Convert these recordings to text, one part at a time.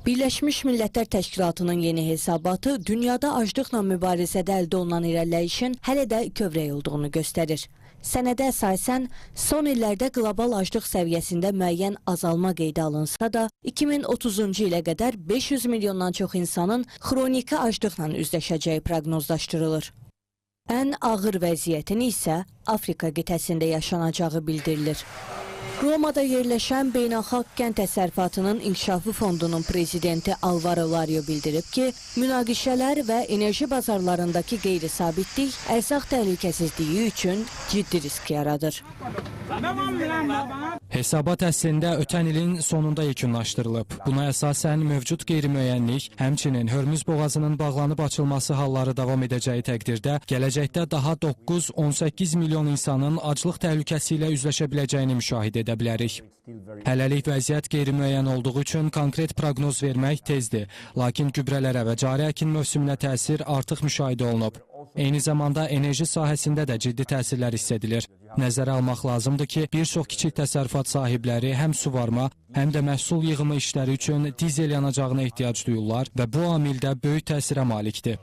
Birləşmiş Millətlər Təşkilatının yeni hesabatı dünyada aclıqla mübarizədə əldə olunan irəliləyişin hələ də kövrək olduğunu göstərir. Sənədə əsasən son illərdə qlobal aclıq səviyyəsində müəyyən azalma qeydə alınsa da, 2030-cu ilə qədər 500 milyondan çox insanın xroniki aclıqla üzləşəcəyi proqnozlaşdırılır. Ən ağır vəziyyətin isə Afrika qitəsində yaşanacağı bildirilir. Romada yerləşən Beynəlxalq Kənd Təsərrüfatının İnkişafı Fondunun prezidenti Alvaro Lario bildirib ki, münaqişələr və enerji bazarlarındakı qeyri-sabitlik ərzaq təhlükəsizliyi üçün ciddi risk yaradır. Hesabat əslində ötən ilin sonunda yekunlaşdırılıb. Buna əsasən mövcud qeyri-müəyyənlik, həmçinin Hörmüz boğazının bağlanıb açılması halları davam edəcəyi təqdirdə gələcəkdə daha 9-18 milyon insanın aclıq təhlükəsi ilə üzləşə biləcəyini müşahidə edə bilərik. Hələlik vəziyyət qeyri-müəyyən olduğu üçün konkret proqnoz vermək tezdir. Lakin gübrələrə və cari əkin mövsümünə təsir artıq müşahidə olunub. Eyni zamanda enerji sahəsində də ciddi təsirlər hiss edilir. Nəzərə almaq lazımdır ki, bir çox kiçik təsərrüfat sahibləri həm suvarma, həm də məhsul yığımı işləri üçün dizel yanacağına ehtiyac duyurlar və bu amil də böyük təsirə malikdir.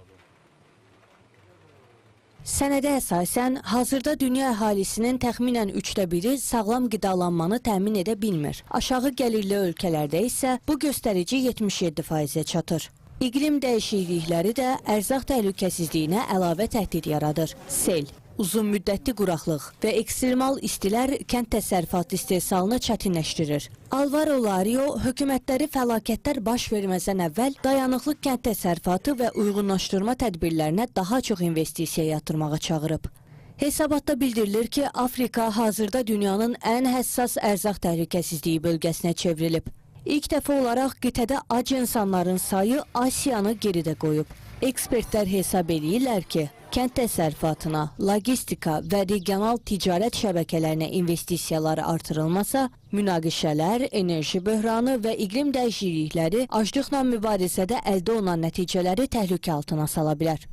Sənədə əsasən, hazırda dünya əhalisinin təxminən 1/3-i sağlam qidalanmanı təmin edə bilmir. Aşağı gəlirli ölkələrdə isə bu göstərici 77%-ə çatır. İqlim dəyişiklikləri də ərzaq təhlükəsizliyinə əlavə təhdid yaradır. Sel, uzun müddətli quraqlıq və ekstremal istilər kənd təsərrüfatı istehsalını çətinləşdirir. Alvaro Lario hökumətləri fəlakətlər baş verməzdən əvvəl dayanıqlı kənd təsərrüfatı və uyğunlaşdırma tədbirlərinə daha çox investisiya yatırmağa çağırıb. Hesabatda bildirilir ki, Afrika hazırda dünyanın ən həssas ərzaq təhlükəsizliyi bölgəsinə çevrilib. İlk dəfə olaraq qitədə ac insanların sayı Asiyanı geridə qoyub. Ekspertlər hesab eləyirlər ki, kənd təsərrüfatına, logistika və regional ticarət şəbəkələrinə investisiyaları artırılmasa, münaqişələr, enerji böhranı və iqlim dəyişiklikləri aclıqla mübarizədə əldə olunan nəticələri təhlükə altına sala bilər.